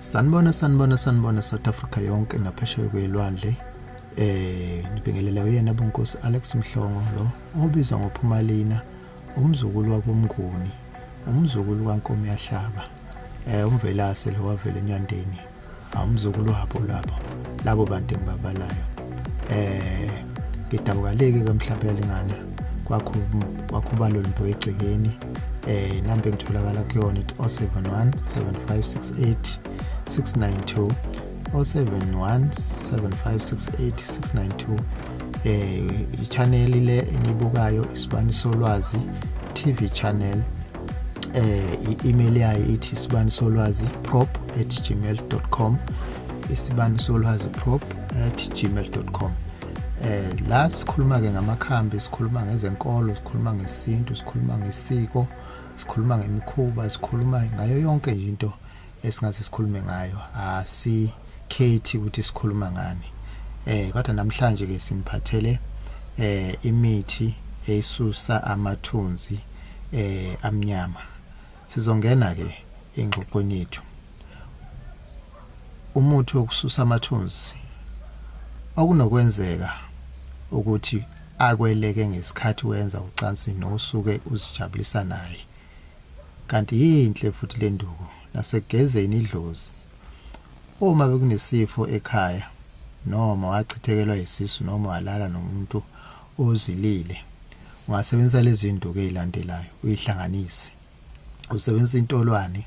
Sanibona, sanibona, sanibona South Africa yonke naphesheya kwelwandle. Nibingelela uyena bonkosi Alex Mhlongo lo obizwa ngoPhumalina, umzukulu wakoMnguni, umzukulu kaNkomo yahlaba. UMvelase lo wavela eNyandeni. Umzukulu wabo labo. Labo bantu engibabalayo. Ngidabukaleke ke mhlawumbe yalingana kwakho kwakhubalo limbo egcekeni. Inamba engitholakala kuyona ithi 071 7568 692, 071 7568 692. I-channel le enibukayo, Isibani Solwazi TV channel. I-email yayo ithi isibanisolwazi@gmail.com, isibanisolwazi@gmail.com. La sikhuluma ke ngamakhambi, sikhuluma ngezenkolo, sikhuluma ngesintu, sikhuluma ngesiko, sikhuluma ngemikhuba, sikhuluma ngayo yonke nje into esingase sikhulume ngayo, asikhethi ukuthi sikhuluma ngani. Kodwa namhlanje ke siniphathele imithi esusa amathunzi amnyama. Sizongena ke engxoxweni yethu. Umuthi wokususa amathunzi okunokwenzeka ukuthi akweleke ngesikhathi wenza ucansi nosuke uzijabulisa naye. Kanti yinhle futhi le nduku nasekugezeni idlozi. Uma bekunesifo ekhaya noma wachithekelwa yisisu noma walala nomuntu ozilile, ungasebenzisa lezi nduku ezilandelayo uyihlanganise. Usebenzisa intolwane,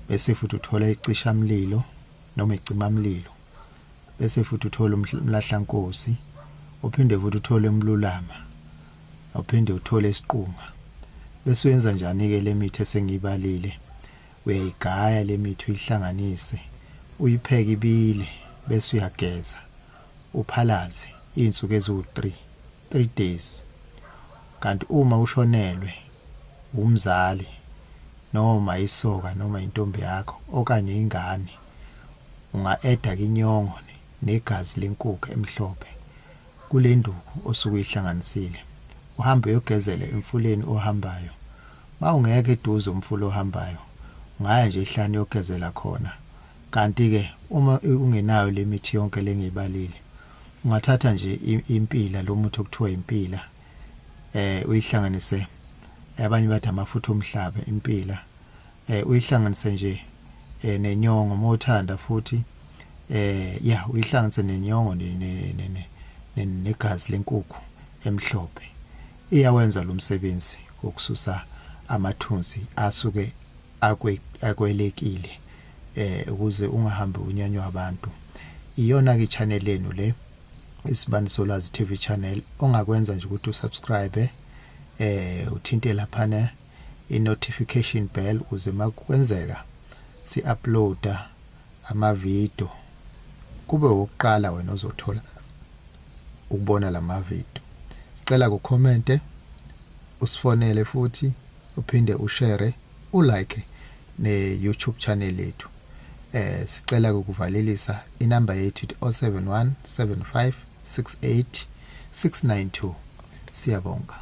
bese futhi uthola icishamlilo noma icimamlilo, bese futhi uthola umlahlankosi, uphinde futhi uthole umlulama, uphinde uthole isiqunga. Bese uyenza njani ke le mithi esengiyibalile? Uyayigaya le mithi, uyihlanganise, uyipheke ibile, bese uyageza, uphalaze izinsuku eziwu-3, 3 days. Kanti uma ushonelwe umzali noma isoka noma intombi yakho okanye ingane, unga-eda ke inyongo negazi lenkukhu emhlophe kule nduku osuke uyihlanganisile, uhambe uyogezela emfuleni ohambayo. Mawungekho eduze umfula ohambayo, ungaya nje ehlane uyogezela khona. Kanti ke uma ungenayo le mithi yonke lengiyibalile, ungathatha nje impila, lo muthi okuthiwa impila, uyihlanganise, abanye bathi amafutha omhlaba, impila, uyihlanganise nje nenyongo mawuthanda futhi, ya, uyihlanganise nenyongo negazi lenkukhu emhlophe. Iyawenza lo msebenzi wokususa amathunzi asuke akwelekile, ukuze ungahambi unyanywa abantu. Iyona ke channel yenu le, Isibani Solwazi TV channel. Ongakwenza nje ukuthi usubscribe, uthinte laphana i-notification bell ukuze makwenzeka si-uploada ama-video kube wokuqala wena ozothola ukubona lama video. Sicela ku-commente, usifonele futhi uphinde ushare, ulike ne YouTube channel yethu. Sicela ukuvalelisa, inamba yethu ithi 071 75 68 692. Siyabonga.